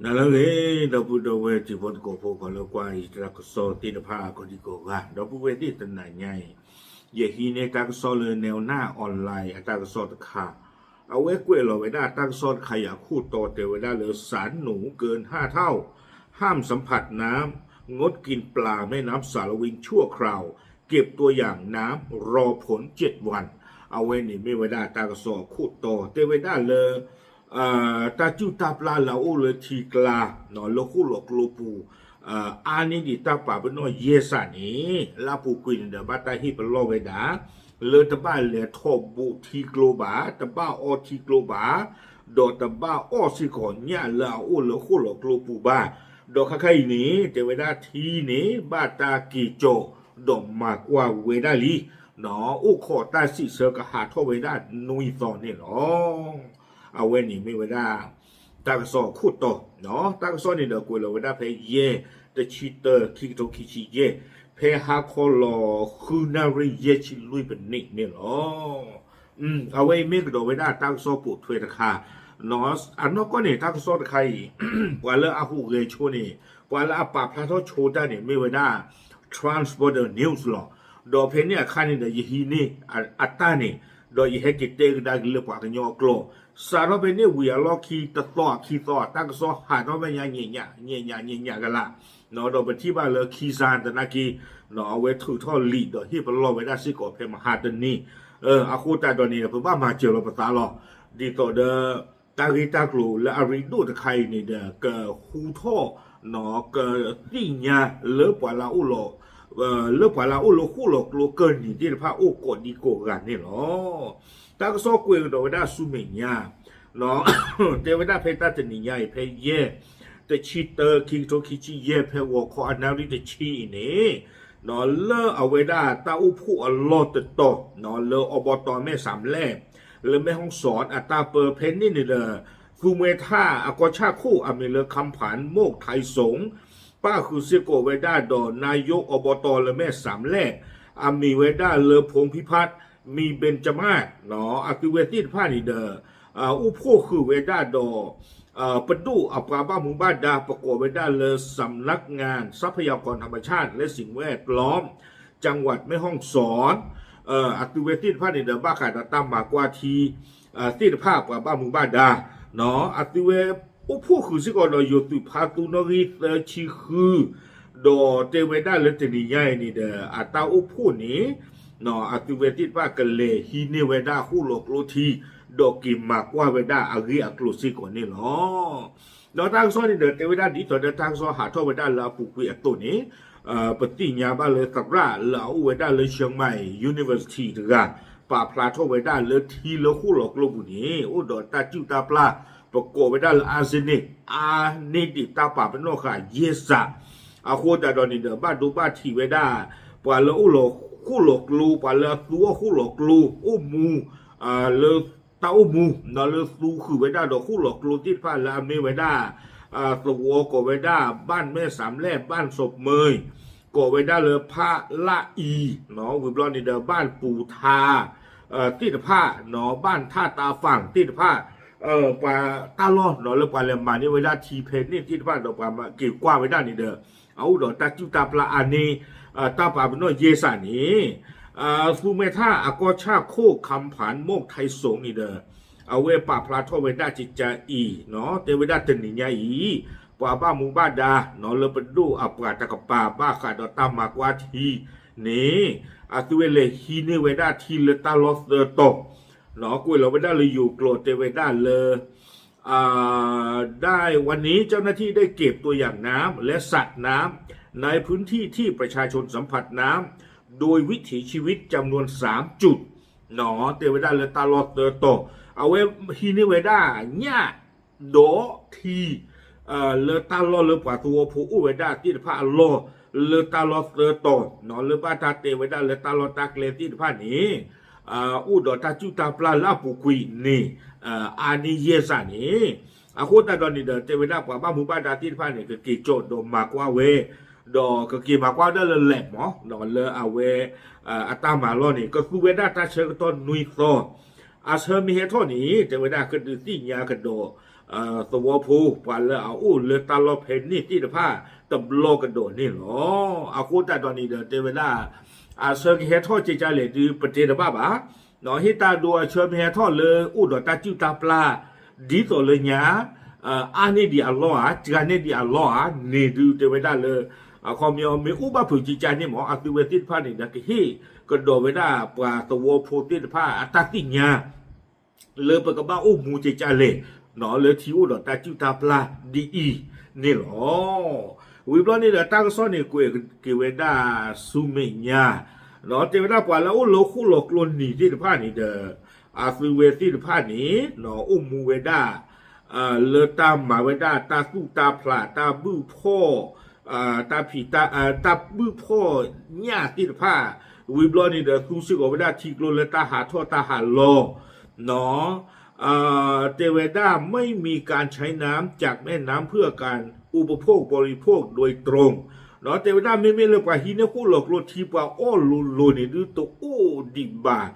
နၤလၢအဂ့ၤ ဒီပုၢ်ဒီဝဲၢ်တံၤဖိသကိးဖိ ကီးလၢကွၢ်ယတၢ်ကစီၣ်သ့ၣ်တဖၣ်ကိးဒံကိးဂၤ ဒီပုၢ်ဝဲၢ်သ့ၣ်တနၤညါအံၤ ယဟံးန့ၢ်တၢ်ကစီၣ်လၢ Newsline Online အတၢ်ကစီၣ်တခါ အဝဲကွဲးလီၤဝဲဒၣ်တၢ်ကစီၣ်တခါအံၤအခိၣ်တီတဲဝဲဒၣ်လၢ สารหนูเกินห้าเท่า ห้ามสัมผัสน้ำ งดกินปลาแม่น้ำสาละวิงชั่วคราว เก็บตัวอย่างน้ำรอผลเจ็ดวัน အဝဲန့ၣ်မ့ၢ်ဝဲဒၣ်တၢ်ကစီၣ်အခိၣ်တီတဲဝဲဒၣ်လၢ တၢ်စူၢ်တၢ်ပျၢ်လၢအအိၣ်လၢထံကျါ လၢဃိၣ်လီၤကျိပူၤ အါန့ၢ်ဒံးတၢ်ပာ်ပနီၣ်ယဲၢ်စးန့ၣ် လၢအပူၤကွံာ်န့ၣ်ဒီး ဘၣ်တၢ်ဟ့ၣ်ပလီၢ်ဝဲဒၣ် လၢတဘၣ်လဲၤထီၣ်ဘိးထံကျိဘၣ်, တဘၣ်အီထံကျိဘၣ်, ဒီးတဘၣ်အီၣ်စ့ၢ်ကီးညၣ်လၢအအိၣ်လၢဃိၣ်လီၤကျိပူၤဘၣ်. ဒီးခါခါအံၤန့ၣ် တဲဝဲဒၣ်ထံန့ၣ် ဘၣ်တၢ်က့ၤကီၤ ဒီးမၤကွၢ်ဝဲဒၣ်လံ, အိၣ်ခိးတၢ်စံးဆၢကဟးထီၣ်ဝဲဒၣ်နွံသီန့ၣ်လီၤ. အဝဲန့ၣ်မ့ၢ်ဝဲဒၣ် တၢ်ကစီၣ်အခိၣ်တီ, တၢ်ကစီၣ်န့ၣ်ဒီးကွဲးလီၤဝဲဒၣ်ဖဲယဲၢ် တဆံတၢ ခံကထိခံဆံယဲၢ်, ဖဲဟါခီလီၤဃုနၣ်ရံၣ်ယဲၢ်ဆံလွံၢ်ပနံးန့ၣ်လီၤ. အဝဲအံၤမ့ၢ်ကဒီးဝဲဒၣ်တၢ်ကစီၣ်ပိာ်ထွဲတခါ, အနီၢ်ကီၢ်န့ၣ် တၢ်ကစီၣ်တခါအံၤ ပှၤလၢအဟူးဂဲၤဆိန့ၣ် ပှၤလၢအပာ်ဖျါထီၣ်ဆိတၢ်န့ၣ် မ့ၢ်ဝဲဒၣ် Trans Border News လီၤ. ဒီးဖဲန့ၣ်အခါန့ၣ်ဒီး ယဟံးန့ၢ်အတၢ်န့ၣ် ဒီးယဟဲက့ၤတဲကဒါက့ၤလၢပှၤကညီအကျိာ်, စးထီၣ်ဖဲန့ၣ်ဝံၤအလီၢ်ခံတသီခံသီ တၢ်ကစီၣ်ဟးထီၣ်ဖဲညါ ညံးညံးညံးညံးညံးကလး, ဒီးပထံၣ်ဘၣ်လၢခံစါသနာ်က့ အဝဲထုးထီၣ်လံာ်ဒီးဟ့ၣ်ပလီၢ်ဝဲဒၣ်စ့ၢ်ကီးဖဲမဟါတနံၤ, အဃိသတးဒီးန့ၣ် ပဘၣ်မၤစၢၤလီၤပသးလီၤ. ဒ်သိးဒီး တၢ်ဂ့ၢ်တၢ်ကျိၤလၢအရ့ဒိၣ်တခါအံၤန့ၣ်ဒီး ကဟူထီၣ် ကသ့ၣ်ညါလၢပှၤလၢအအိၣ်လီၤ လၢပှၤလၢအအိၣ်လၢဃိၣ်လီၤကျိကၢၢ်နံၤသ့ၣ်တဖၣ်အိၣ်ကိးဒံကိးဂၤန့ၣ်လီၤ. တၢ်ကစီၣ်ကွဲးကဒီးဝဲဒၣ်ဆူမဲာ်ညါ တဲဝဲဒၣ်ဖဲတၢ်တနံၤညါအံၤ ဖဲယဲၢ် တဆံတၢ ခံကထိခံဆံယဲၢ် ဖဲဂီၤခီအနၣ်ရံၣ်တဆံအံၤန့ၣ် လၢအဝဲဒၣ်တၢ်အိၣ်ဖှိၣ်အလီၢ်တတီၤ လၢ อบต. မဲၢ်စၢမ်လဲၣ် လၢမဲၢ်ဟီၣ်စီၣ် အတၢ်ပၢဖဲန့ၣ်န့ၣ်ဒီး သူမှဲထၣ်အကီၢ်ဆၣ်ခိၣ်အမံၤလၢ คำผาน โมกไทยสงฆ์ ပၣ်ဃုာ်စ့ၢ်ကီးဝဲဒၣ်ဒီး นายก อบต. လၢမဲၢ်စၢမ်လဲၣ် အမံၤဝဲဒၣ်လၢ พงษ์พิพัฒน์ มีเบญจมาศ အသုဝဲသ့ၣ်တဖၣ်န့ၣ်ဒီး အိၣ်ဖှိၣ်ဃုာ်ဝဲဒၣ်ဒီး ပဒိၣ်အပှၤဘၣ်မူဘၣ်ဒါ ပကိးဝဲဒၣ်လၢ สำนักงานทรัพยากรธรรมชาติและสิ่งแวดล้อม จังหวัดแม่ฮ่องสอน အသုဝဲသ့ၣ်တဖၣ်န့ၣ်ဒီး ဘၣ်ဃးဒီးတၢ်မၤကွၢ်ထံ သ့ၣ်တဖၣ်ပှၤဘၣ်မူဘၣ်ဒါ အသုဝဲအိၣ်ဖှိၣ်ဃုာ်စ့ၢ်ကီးဒီး ယိၤသုးဖါသူနီၣ်ဂံၢ်သၢဆံဃု ဒီးတဲဝဲဒၣ်လၢတနံၤညါအံၤန့ၣ်ဒီး အတၢ်အိၣ်ဖှိၣ်န့ၣ် အသုဝဲသ့ၣ်တဖၣ်ကလဲၤဟံးန့ၢ်ဝဲဒၣ်ဃိၣ်လီၤကျိထံ ဒီးက့ၤမၤကွၢ်ဝဲဒၣ်အဂ့ၢ်အကျိၤစ့ၢ်ကီးန့ၣ်လီၤ. ဒီးတၢ်ကစီၣ်န့ၣ်ဒီး တဲဝဲဒၣ်ဒ်သိးဒီးတၢ်ကစီၣ်ဟးထီၣ်ဝဲဒၣ်လၢအပူၤကွံာ်အသိးန့ၣ် ပသ့ၣ်ညါဘၣ်လၢသရၣ်လၢအအိၣ်ဝဲဒၣ်လၢ Chiang Mai University တဂၤ ပာ်ဖျါထီၣ်ဝဲဒၣ်လၢထံလၢဃိၣ်လီၤကျိပူၤန့ၣ် အိၣ်ဒီးတၢ်စူၢ်တၢ်ပျၢ် ပကိးဝဲဒၣ်လၢ arsenic အါန့ၢ်ဒံးတၢ်ပာ်ပနီၣ်ဃာ်ယဲၢ်စး အဃိသတးဒီးန့ၣ်ဒီး ဘၣ်ဒိဘၣ်ထံးဝဲဒၣ် ပှၤလၢအိၣ်လီၤဃိၣ်လီၤကျိ ပှၤလၢအသူအီၣ်ဃိၣ်လီၤကျိ အိၣ်မူ လၢတၢ်အိၣ်မူ လၢသူဃုာ်ဝဲဒၣ်ဒီးဃိၣ်လီၤကျိသ့ၣ်တဖၣ်လၢအမ့ၢ်ဝဲဒၣ် သဝီကိးဝဲဒၣ် บ้านแม่สามแลบ บ้านศพเมย ကိးဝဲဒၣ်လၢဖးလၢအံၤ ဝံၤဘျီန့ၣ်ဒီး บ้านปู่ทา သ့ၣ်တဖၣ် บ้านท่าตาฝั่ง သ့ၣ်တဖၣ် ပှၤတၢ်လီၢ်လၢပှၤလဲၤမၤန့ၢ်ဝဲဒၣ်ထံဖဲန့ၣ်သ့ၣ်တဖၣ်ဒီးပှၤက့ၤကွၢ်ဝဲဒၣ်န့ၣ်ဒီး အအိၣ်ဒီးတၢ်စူၢ်တၢ်ပျၢ်အါန့ၢ် တၢ်ပာ်ပနီၣ်ယဲၢ်စးန့ၣ် သူမှဲထၣ်အကီၢ်ဆၣ်ခိၣ် คำผาน โมกไทยสงฆ์ န့ၣ်ဒီး အဝဲပာ်ဖျါထီၣ်ဝဲဒၣ်ကကါအံၤ တဲဝဲဒၣ်တနံၤညါအံၤ ပှၤဘၣ်မူဘၣ်ဒါ လၢပဒိၣ်အပှၤတကပၤဘၣ်ဃးဒီးတၢ်မၤကွၢ်ထံန့ၣ် အသုဝဲလဲၤဟံးန့ၢ်ဝဲဒၣ်ထံလၢတၢ်လီၢ်သၢတီၤ ကွဲးလီၤဝဲဒၣ်လၢယိၤကျိာ်တဲဝဲဒၣ်လၢ ได้วันนี้เจ้าหน้าที่ได้เก็บตัวอย่างน้ำและสัตว์น้ำในพื้นที่ที่ประชาชนสัมผัสน้ำโดยวิถีชีวิตจำนวนสามจุด တဲဝဲဒၣ်လၢတၢ်လီၢ်သၢတီၤ အဝဲဟံးန့ၢ်ဝဲဒၣ်ညၣ် ဒီးထံ လၢတၢ်လီၢ်လၢပှၤသဝီဖိအိၣ်ဝဲဒၣ်သ့ၣ်တဖၣ်အလီၢ် လၢတၢ်လီၢ်သၢတီၤ လၢဘၣ်တၢ်တဲဝဲဒၣ်လၢတၢ်လီၢ်တၢ်ကျဲသ့ၣ်တဖၣ်န့ၣ် အိၣ်ဒီးတၢ်စူၢ်တၢ်ပျၢ်လၢအပူၤကွံာ်န့ၣ် အါန့ၢ်ယဲၢ်စးန့ၣ် အဃိသတးဒီးန့ၣ်ဒီး တဲဝဲဒၣ်ပှၤဘၣ်မူဘၣ်ဒါသ့ၣ်တဖၣ်န့ၣ် ကက့ၤကၠီၣ်ဒီးမၤကွၢ်ဝဲ ဒီးကက့ၤမၤကွၢ်ဝဲဒၣ်လၢ lab မး လၢအဝဲ အတၢ်မၤလီၢ်န့ၣ် ကသူဝဲဒၣ်တၢ်ဆၢကတီၢ်နွံသီ အဆၢမ့ၢ်ဟဲထီၣ်န့ၣ် တဲဝဲဒၣ်ကဒုးသ့ၣ်ညါကဒီး သဝီဖိ ပှၤလၢအအိၣ်လၢတၢ်လီၢ်ဖဲန့ၣ်သ့ၣ်တဖၣ် တဘျီကဒီးန့ၣ်လီၤ. အဃိသတးဒီးန့ၣ်ဒီး တဲဝဲဒၣ် အဆၢကဟဲထီၣ်ကဲကၢလဲၣ်ဒုး ပတဲတဘၣ်ဘၣ်. ဟ့ၣ်တၢ်ဒိအဆၢမ့ၢ်ဟဲထီၣ်လၢအိၣ်ဒီးတၢ်စုၣ်တၢ်ပျၢ် ဒ်သိးလၢညါ အါန့ၢ်ဒံးအလီၢ်ဧါ စှၤန့ၢ်ဒံးအလီၢ်ဧါန့ၣ်ဒုး တဲဝဲဒၣ်လၢ အခီပညီမ့ၢ်အိၣ်ဘၣ်ဖုးကဲကၢန့ၣ်မ့ၢ် အသုဝဲသ့ၣ်တဖၣ်န့ၣ်ဒီး ကဟ့ၣ်ကဒီးဝဲဒၣ်ပှၤသဝီဖိသ့ၣ်တဖၣ်အတၢ်သ့ၣ်ညါ လၢပကဘၣ်အိၣ်မူကဲကၢလဲၣ် လၢထံအိၣ်ဒီးတၢ်စုၣ်တၢ်ပျၢ်ဒ်အံၤန့ၣ်လီၤ. ဝံၤဘျီန့ၣ်ဒီး တၢ်ကစီၣ်န့ၣ်ကွဲးက့ၤဝဲဒၣ်ဆူမဲာ်ညါ ဒီးတဲဝဲဒၣ်ပှၤလၢအအိၣ်လၢဟီၣ်ခိၣ်လီၤကျိၤနံၤသ့ၣ်တဖၣ်န့ၣ်ဒီး အသုဝဲသ့ၣ်တဖၣ်န့ၣ် အိၣ်မူဝဲဒၣ် လၢတၢ်မၤဝဲဒၣ်တၢ်သူၣ်တၢ်ဖျး တၢ်ဘုၣ်ဖှီၣ် တၢ်ဖံး တၢ်ဘုၣ်ဖှီၣ်ညၣ်သ့ၣ်တဖၣ် ဝံၤဘျီန့ၣ်ဒီး သူစ့ၢ်ကီးဝဲဒၣ်ထံကျိလၢတၢ်ဟးထီၣ်တၢ်ဟးလီၤ တဲဝဲဒၣ် ไม่มีการใช้น้ำจากแม่น้ำเพื่อการอุปโภคบริโภคโดยตรง တဲဝဲဒၣ်မ့မ့ၢ်လၢပှၤဟံးန့ၢ်ဟီၣ်ခိၣ်လီၤကျိၤထံ ပှၤအီၣ်လိၤလိၤန့ၣ်ဒုး တအိၣ်ဒံးဘၣ်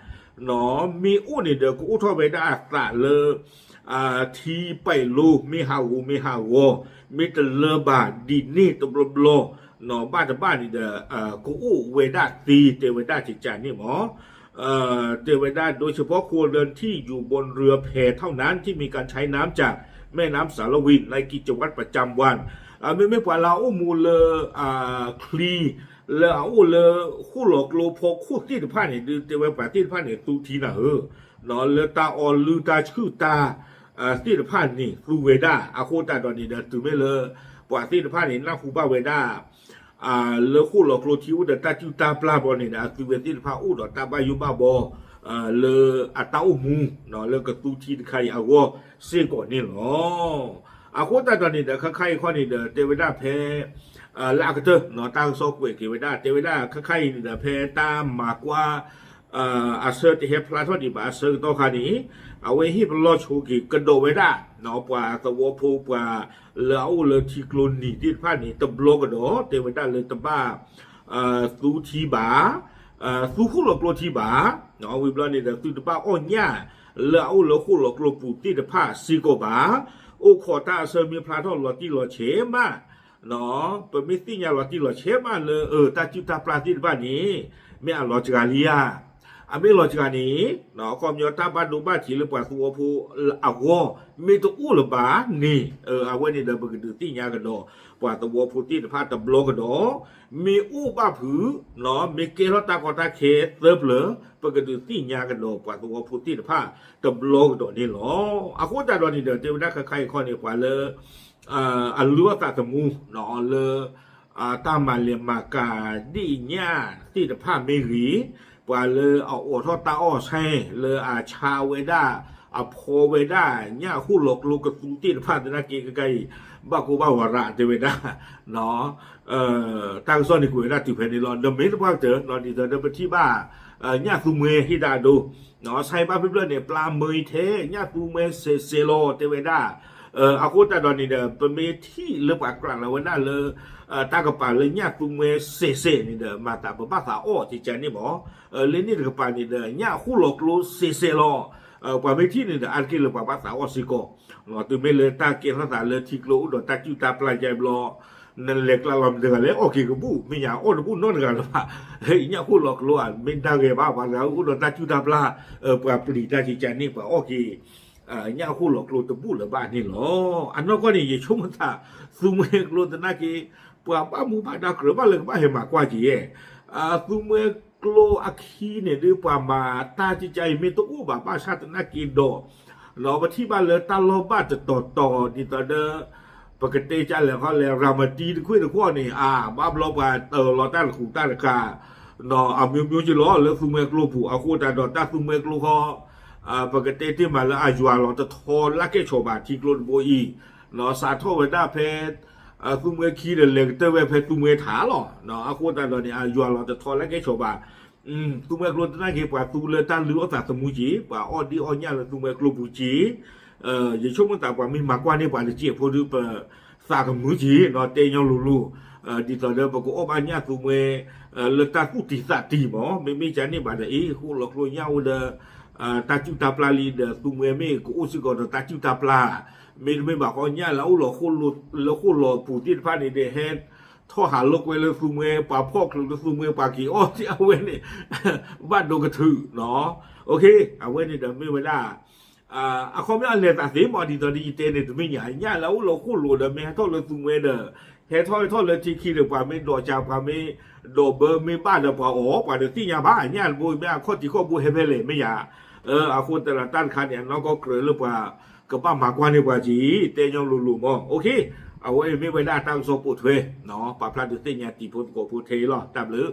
မ့ၢ်အိၣ်န့ၣ်ဒီး ကအိၣ်ထီၣ်ဝဲဒၣ်အသးလၢ ထံပာ်လိၤ မ့ၢ်ဟးဂီၤမ့ၢ်ဟးဂီၤ မ့ၢ်တလၢဘၣ်ဒ်န့ၣ်တဘျီဘျီ ဘၣ်တဘၣ်န့ၣ်ဒီး ကအိၣ်ဝဲဒၣ်သ့ တဲဝဲဒၣ်ကကန့ၣ်မ့ၢ် တဲဝဲဒၣ် โดยเฉพาะครัวเรือนที่อยู่บนเรือแพเท่านั้นที่มีการใช้น้ำจากแม่น้ำสารวินในกิจวัตรประจำวัน မ့မ့ၢ်ပှၤလၢအအိၣ်မူလၢ ချံ လၢအအိၣ်လၢဟီၣ်ခိၣ်လီၤကျိၤဖီခိၣ်သ့ၣ်တဖၣ်န့ၣ်ဒုး တဲဝဲပှၤသ့ၣ်တဖၣ်န့ၣ် သူထံနၤဧၢ လၢတၢ်အီလုၢ်တၢ်ဆှုၣ်တၢ် သ့ၣ်တဖၣ်န့ၣ် သူဝဲဒၣ် အဃိသတးဒီးန့ၣ်ဒီး တုၤမ့ၢ်လၢ ပှၤသ့ၣ်တဖၣ်န့ၣ် နၢ်ဟူဘၣ်ဝဲဒၣ် လၢဟီၣ်ခိၣ်လီၤကျိၤထံအိၣ်ဒီးတၢ်စုၣ်တၢ်ပျၢ်ဘျီန့ၣ်ဒီး အသုဝဲသ့ၣ်တဖၣ်အိၣ်ဒီးတၢ်ဘၣ်ယိၣ်ဘၣ်ဘီ လၢအတၢ်အိၣ်မူ လၢကသူထံတခါအံၤအဂီၢ်စ့ၢ်ကီးန့ၣ်လီၤ. အဃိသတးဒီးန့ၣ်ဒီး ခဲခါအံၤခီန့ၣ်ဒီး တဲဝဲဒၣ်ဖဲ လၢအကတၢၢ် တၢ်ကစီၣ်ကွဲးက့ၤဝဲဒၣ် တဲဝဲဒၣ်ခဲခါအံၤန့ၣ်ဒီး ဖဲတၢ်မၤကွၢ် အဆၢတဟဲဖျါထီၣ်ဒံးဘၣ်အဆၢကတီၢ်ခါန့ၣ် အဝဲဟ့ၣ်ပလီၢ်ဆိက့ၤကဒီးဝဲဒၣ် ပှၤသဝီဖိပှၤလၢအအိၣ်လၢထံကျိနံၤသ့ၣ်တဖၣ်န့ၣ် တဘျီကဒီး တဲဝဲဒၣ်လၢတဘၣ် သူထံဘၣ် သူဟီၣ်ခိၣ်လီၤကျိၤထံဘၣ် ဝံၤဘျီန့ၣ်ဒီး သုတဘၣ်အီၣ်ညၣ် လၢအအိၣ်လၢဟီၣ်ခိၣ်လီၤကျိၤပူၤသ့ၣ်တဖၣ်စ့ၢ်ကီးဘၣ် အိၣ်ခိးတၢ်အဆၢမ့ၢ်ဖျါထီၣ်လီၤတံၢ်လီၤဆဲးမး ပမ့ၢ်သ့ၣ်ညါလီၤတံၢ်လီၤဆဲးမးလၢ တၢ်စုၣ်တၢ်ပျၢ်သ့ၣ်တဖၣ်န့ၣ် မ့ၢ်အလီၤစှၤလံဧါ အမ့ၢ်လီၤစှၤန့ၣ် အခီပညီတၢ်ဘၣ်ဒိဘၣ်ထံးလၢပှၤသဝီဖိအဂီၢ် မ့ၢ်တအိၣ်လၢၤဘၣ်န့ၣ် အဝဲန့ၣ်ဒီး ပကဒုးသ့ၣ်ညါကဒီး ပှၤသဝီဖိသ့ၣ်တဖၣ်တဘျီကဒီး မ့ၢ်အိၣ်ဘၣ်ဖုး မ့ၢ်ကဲထီၣ်တၢ်ကီတၢ်ခဲသၢပျၢၤ ပကဒုးသ့ၣ်ညါကဒီးပှၤသဝီဖိသ့ၣ်တဖၣ်တဘျီကဒီးန့ၣ်လီၤ. အဃိသတးဒီးန့ၣ်ဒီး တဲဝဲဒၣ်ခဲခါအံၤခီန့ၣ် ပှၤလၢ အလုၢ်အီၣ်သးသမူ လၢ တၢ်မၤလဲၤမၤကၤဒ့ၣ်ညၣ်သ့ၣ်တဖၣ်မ့ၢ်ဂ့ၤ, ပှၤလၢအအိးထီၣ်တၢ်အီၣ်ဆဲ လၢအဆါဝဲဒၣ် အဖီဝဲဒၣ် ညၣ်အခိၣ်လီၤကျိကသူသ့ၣ်တဖၣ်သနာ်က့ ခဲခါအံၤ ဘၣ်ကိၢ်ဘၣ်ဝးရးတဲဝဲဒၣ် တၢ်ကစီၣ်န့ၣ်ကွဲးဝဲဒၣ်တုၤဖဲန့ၣ်လီၤ. ဒီးမ့ၢ်တပှၢ်ကတၢၢ် ဒ်သိးဒီးပထံၣ်ဘၣ် ညၣ်သူမှဲဟ့ၣ်တၢ်အဒိ ဆါဘၣ်ဖဲဖျၢၣ်န့ၣ် ပျၢ်မၢအံၤထဲ ညၣ်သူမှဲစဲးစဲးလီၤ တဲဝဲဒၣ်. အဃိသတးဒီးန့ၣ်ဒီး ပမ့ၢ်ထံၣ်လၢပှၤကြၢးလီၤဝဲဒၣ်လၢ တၢ်ကပၤလၢညၣ်သူမှဲစဲးစဲးန့ၣ်ဒီး မၤသးပဘၣ်သးအီၣ်ကကန့ၣ်မး, လၢန့ၣ်တကပၤန့ၣ်ဒီး ညၣ်အခိၣ်လီၤကျိစဲးစဲးလီၤ. ပှၤမ့ၢ်ထံၣ်န့ၣ်ဒီး အါတက့ၢ်လၢပှၤဘၣ်သးအီၣ်စ့ၢ်ကီး, တုၤမ့ၢ်လၢတၢ်ကဲထီၣ်သးလၢထံကျိအိၣ်ဒီးတၢ်စုၣ်တၢ်ပျၢ်ယါဘျီ နလဲၤကျၢ်လီၤမတၤတဂၤလဲၣ် အီၣ်က့ၤကဘူၣ် မ့ၢ်ညါအီၣ်တဘူၣ်နီတဂၤလၢၤဘၣ်. ညၣ်အခိၣ်လီၤကျိဧါ မ့ၢ်ဒၣ်ဂဲၤဘၣ် ပှၤတဂၤအိၣ်ဒီးတၢ်စုၣ်တၢ်ပျၢ် ပှၤပျံၤတၢ်ကကန့ၣ် ပှၤအီၣ်က့ၤ ညၣ်အခိၣ်လီၤကျိတဘူၣ်လၢၤဘၣ်န့ၣ်လီၤ. အနီၢ်ကီၢ်န့ၣ် ယဆိကမိၣ်သး သူမှဲကျိသနာ်က့ ပှၤဘၣ်မူဘၣ်ဒါကြၢးဘၣ်လၢကဘၣ်ဟဲမၤကွၢ်က့ၤ သူမှဲကျိအခံန့ၣ်ဒုး ပှၤမၤတၢ်ကကအံၤမ့ၢ်တအိၣ်ဘၣ်ဘၣ်ဆၣ်သနာ်က့ဒီး ပထံၣ်ဘၣ်လၢတၢ်လီၢ်ဘၣ်တတီၤတီၤ ဒ်သိးဒီး ပကတဲကလဲၣ်ခီလဲၣ် ရၤမတံတခွ့ၣ်တခီန့ၣ် အါ ဘၣ်ဘျီပှၤတၢၤလီၤတၢ်တဃူတၢ်တကး အမျိုးမျိုးက့လီၤ လၢသူမှဲကျိပူၤ အဃိသတးဒီးတၢ်သူမှဲကျိဃီ ပကတဲတ့ၢ်မးလၢအယွၤလီၤတထီလၢကဲၣ်ဆိးဘၣ်ထံကျိတဘိအံၤ စးထီၣ်ဝဲဒၣ်ဖဲ သူမှဲခံဒီးလဲၤကတၢၢ်ဝဲဖဲသူမှဲထးလီၤ. အဃိသတးဒီးန့ၣ် အယွၤလီၤတထီလၢကဲၣ်ဆိးဘၣ် သူမှဲကျိသနာ်က့ ပှၤသူလၢတၢ်လုၢ်အီၣ်သးသမူက့ၤ ပှၤအီၣ်ဒ့ၣ်အီၣ်ညၣ်လၢသူမှဲကျိပူၤက့ၤ ယဆိကမိၣ်သးပှၤမ့ၢ်မၤကွၢ်န့ၢ်ပှၤတစဲးဖိဒုး ပသးကမုာ်က့ၤနီၤ တဲညီလိၤလိၤ ဒ်သိးဒီးပကအိၣ်ဘၣ်ညၣ်သူမှဲ လၢတၢ်သူၣ်တံၢ်သးတံၢ်မး မ့မ့ၢ်ကန့ၣ်ဘၣ်ဒီး အ့ ဟီၣ်ခိၣ်လီၤကျိညၣ်အိၣ်ဒီး တၢ်စူၢ်တၢ်ပျၢလံဒီး သူမှဲမ့ၢ်ကအိၣ်စ့ၢ်ကီးဒီးတၢ်စူၢ်တၢ်ပျၢ, မ့တမ့ၢ်ဘၣ်ဃီညၣ်လၢအအိၣ်လီၤဃိၣ်လီၤပူၤသ့ၣ်တဖၣ်န့ၣ်ဒီး ဟဲထီၣ်ဟးလိာ်ကွဲလၢသူမှဲ ပှၤဖီၣ်ချုးလၢသူမှဲ ပှၤက့ၤအီၣ်သ့ၣ်အဝဲန့ၣ် ဘၣ်ဒိကထုးနီၤ. အဝဲန့ၣ်ဒီးမ့ၢ်ဝဲဒၣ် အခီပညီအလဲၤသးသ့မး ဒ်သိးဒီးယတဲန့ၣ် တမ့ၢ်ညါ ညၣ်လၢအအိၣ်လီၤဃိၣ်လီၤဒီး မ့ၢ်ဟဲထီၣ်လၢသူမှဲဒီး ဟဲထီၣ်ဟဲထီၣ်လၢထံခံဒီး ပှၤမ့ၢ်ဒိးကး ပှၤမ့ၢ်ဒိးဘၢ မ့ၢ်ဘၣ်ဒီးပှၤအီၣ် ပှၤတသ့ၣ်ညါဘၣ် ညၣ်တဘိ မ့ၢ်အခီၣ်ထံးခီၣ်ဘိဟဲဖဲလဲၣ်မ့ၢ်ယၤ. အဃိသတးဒီးတၢ်တခါန့ၣ် အနီၢ်ကီၢ်ကြၢးလၢပှၤကဘၣ်မၤကွၢ်န့ၢ်ပှၤက့ၤ တဲညီလိၤလိၤမး. အဝဲအံၤမ့ၢ်ဝဲဒၣ်တၢ်ကစီၣ်ပိာ်ထွဲ ပာ်ဖျါဒုးသ့ၣ်ညါတံၤဖိသကိးဖိထဲအံၤလီၤ. တၢ်ဘျုး